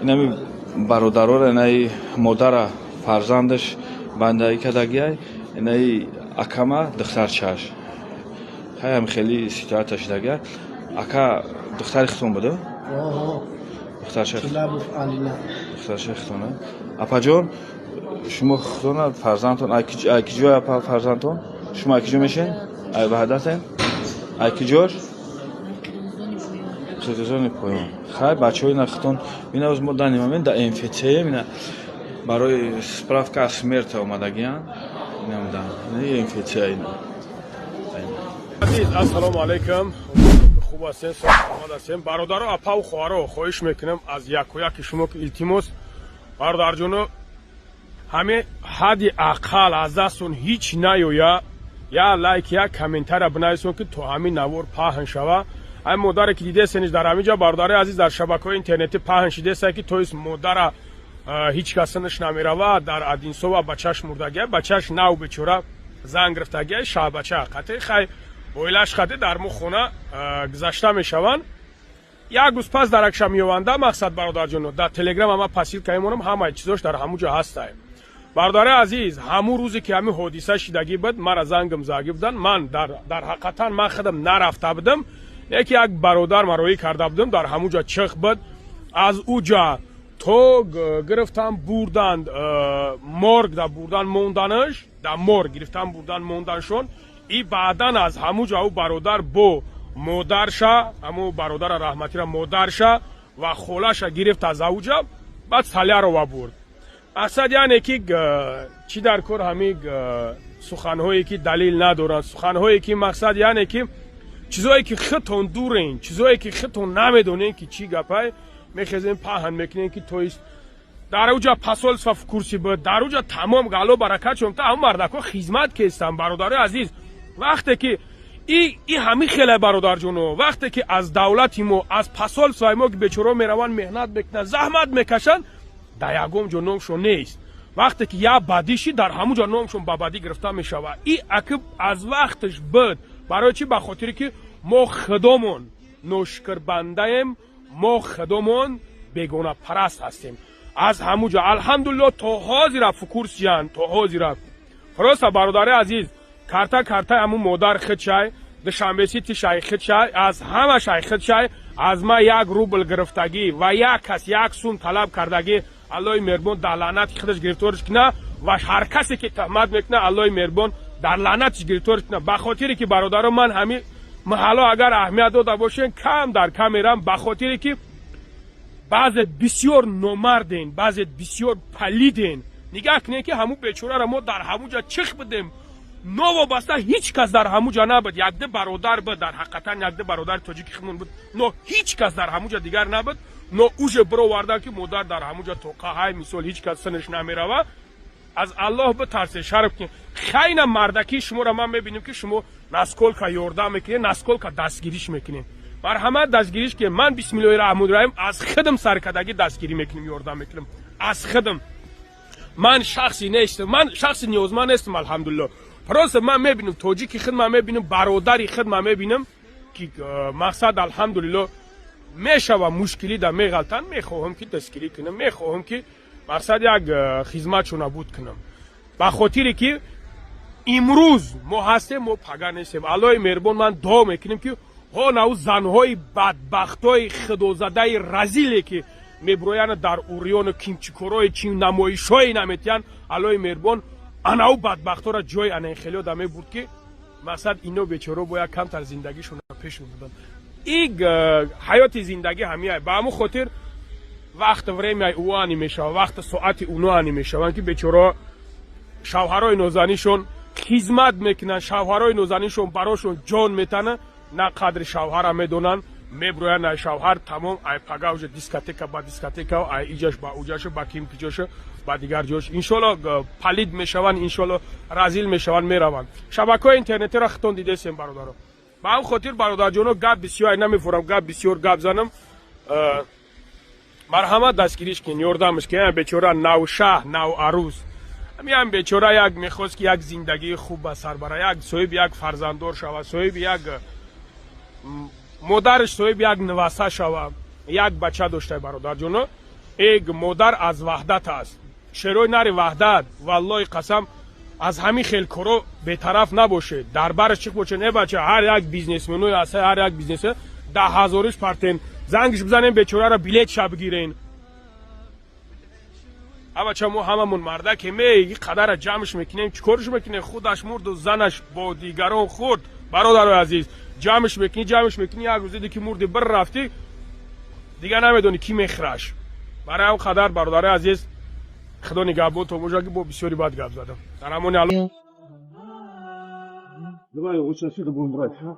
Инами бародарора, инаи модара фарзандаш бандаӣ кардагиай, инаи акама духтарчааш. Хаям хеле ситуация шудагия. Ака, духтари хитон буда? Духтарча. Духтарча хитона. Апаҷон, шумо хитона фарзандтон ай киҷой, апа, фарзандтон? Шумо ай киҷо мешин? Ай Ваҳдатен? Ай киҷош? Қирғизони поён. Хай, бачаҳои нахитон ина мо данный момент да МФЦ ина барои справка о смерти омадагиян. Инамда МФЦ ина. Азиз, ассалому алайкум, хуб ҳастем, саломат ҳастем. Бародаро, апаву хоҳаро, хоҳиш мекунам аз яку яки шумо ки, илтимос, бародарҷоно, ҳаме ҳадди ақал аз дастон ҳеҷ наёя, я лайк, я комментария бинависон, ки то ҳамин навор паҳн шава. Ҳамин модаре ки дидесениш дар ҳамин ҷо, бародари азиз, дар шабакаҳои интернетӣ паҳн шидеса, ки то есть модара ҳеҷ кас синаш намерава, дар Одинсова бачаш мурдагия, бачаш нав бечора зан гирифтагия, шаҳбача қати хай оилаш қати дар мо хона гузашта мешаванд. Як рӯз пас даракша меёванда. Мақсад, бародарҷоно, дар Телеграм ама посылка мемонам, ҳамаи чизош дар ҳамун ҷо ҳастай. Бародари азиз, ҳамун рӯзе ки ҳамин ҳодиса шидагӣ буд, мара зангам загӣ буданд. Ман дар ҳақиқатан ман худам нарафта будам, яке як бародар мароӣ карда будам, дар ҳамун ҷо чих буд. Аз ӯ ҷа то гирифтан бурданд, морг да бурдан монданаш, да морг гирифтан бурдан монданшон. И баъдан аз ҳамун ҷо ӯ бародар бо модарша, ҳамун бародара раҳматира, модарша ва холаша гирифт аз авҷа, баъд Салярова бурд. Мақсад, яъне ки чӣ дар кор, ҳамин суханҳое ки далил надоранд, суханҳое ки, мақсад, яъне ки чизое ки худтон дурен, чизое ки худтон намедонен ки чӣ гапай, мехезем, паҳн мекунем, ки то есть дар уҷа посольство в курсе буд, дар уҷа тамом гало баракат шум, та ҳамн мардако хизмат кестан. Бародарои азиз, вақте ки и ҳамин хеле, бародарҷоно, вақте ки аз давлати мо, аз посольствои мо, ки бечоро мераванд, меҳнат мекунанд, заҳмат мекашанд, дар ягон ҷо номшон нест. Вақте ки як бадӣ шид, дар ҳамун ҷо номшон ба бадӣ гирифта мешавад. И аки аз вақташ буд. Барои чӣ? Ба хотире ки мо худомон ношукрбандаем, мо худомон бегонапараст ҳастем. Аз ҳамун ҷо, алҳамдулилло, то ҳозира в курсе янд, то ҳозира. Просто, бародари азиз, карта картаи ҳамун модар худшай, Душанбе Сити шай худшай, аз ҳама шай худшай. Аз ма як рубл гирифтагӣ ва як кас як сум талаб кардагӣ, Аллоҳи меҳрубон дар лаънати худаш гирифториш куна ва ҳар касе ки туҳмат мекуна, Аллоҳи меҳрубон дар лаънатиш гирифториш куна. Ба хотире ки, бародаро, ман ҳами маҳалло агар аҳамият дода бошем, кам дар камерам, ба хотире ки баъзе бисёр номарден, баъзе бисёр палиден. Нигаҳ кунем, ки ҳамун бечораро мо дар ҳамун ҷа чих бидем, новобаста ҳеҷ кас дар ҳамун ҷа набуд. Якду бародар буд, дар ҳақиқатан якду бародари тоҷики худмон буд, но ҳеҷ кас дар ҳамун ҷа дигар набуд. Но уже бировардан, ки модар дар ҳамун ҷа тоқа ҳай, мисол, ҳеҷ кас синаш намерава. Аз Аллоҳ битарсе, шарм кунед. Хайна мардакии шуморо ман мебинем, ки шумо насколько ёрдам мекунед, насколько дастгириш мекунед. Марҳамат, дастгириш кунед. Ман, бисмиллоҳи раҳмони раҳим, аз худам саркардагӣ дастгирӣ мекунем, ёрдам мекунем аз худам. Ман шахси нестам, ман шахси ниёзманд нестам, алҳамдулилло. Просто ман мебинам тоҷики худ, ман мебинам бародари худ, ман мебинам ки мақсад, алҳамдулилло, мешава, мушкилӣ да меғалтанд, мехоҳам ки дастгирӣ кунам, мехоҳам ки, мақсад, як хизматшона буд кунам, ба хотире ки имрӯз мо ҳастем, мо пага нестем. Аллоҳи меҳрубон, ман дуо мекунем, ки ҳо нав занҳои бадбахтҳои худозадаи разиле ки мебироянд дар урёну кимчикорои чи намоишҳое наметиҳанд, Аллоҳи меҳрубон анав бадбахтҳоро ҷои анаи хелиёда мебурд, ки, мақсад, ино бечоро бояд камтар зиндагишонро пеш мебурданд. И ҳаёти зиндагӣ ҳамияй. Ба ҳамун хотир вақт, время и уани мешавад, вақти соати уноани мешаванд, ки бечоро шавҳарои нозанишон хизмат мекунанд, шавҳарои нозанишон барошон ҷон метананд, на қадри шавҳара медонанд, меброянд ай шавҳар, тамом, ай пага уже дискотека ба дискотека, ай иҷаш ба уҷашу, ба ким киҷошу, ба дигар ҷош. Иншолло, палид мешаванд, иншолло, разил мешаванд, мераванд. Шабакаҳои интернетиро хитон дидесем, бародаро. Ба ҳам хотир, бародарҷоно, гап бисёр ай намефурам, гап бисёр гап занам. Марҳамат, дастгириш кин, ёрдамш кин. Бечора навшаҳ, наварӯз, ҳамиам бечора як мехост, ки як зиндагии хуб ба сар бара, як соҳиби як фарзанддор шава, соҳиби як модараш, соҳиби як нуваса шава, як бача дошта, бародарҷоно. Эг модар аз Ваҳдат аст, шерои нари Ваҳдат. Валлоҳи қасам, аз ҳамин хел коро бетараф набошед, дар бараш чиқ бошед. Э бача, ҳар як бизнесменои аса, ҳар як бизнес 10 ҳазориш партен, зангиш бизанем, бечораро билетша бигирен. Абача, мо ҳамамон мардакем, и қадара ҷамъш мекунем, чӣ корш мекунем? Худаш мурду занаш бо дигарон хӯрд. Бародарои азиз, ҷамъш мекунӣ, ҷамъш мекунӣ, як рӯз диди ки мурди, бир рафтӣ, дигар намедонӣ кӣ мехӯраш. Барои ҳам қадар, бародарои азиз, худо нигаҳбон то бошад, ки бо бисёри бад гап задам. Дар амони Алло. Давай лучше отсюда будем брать. А?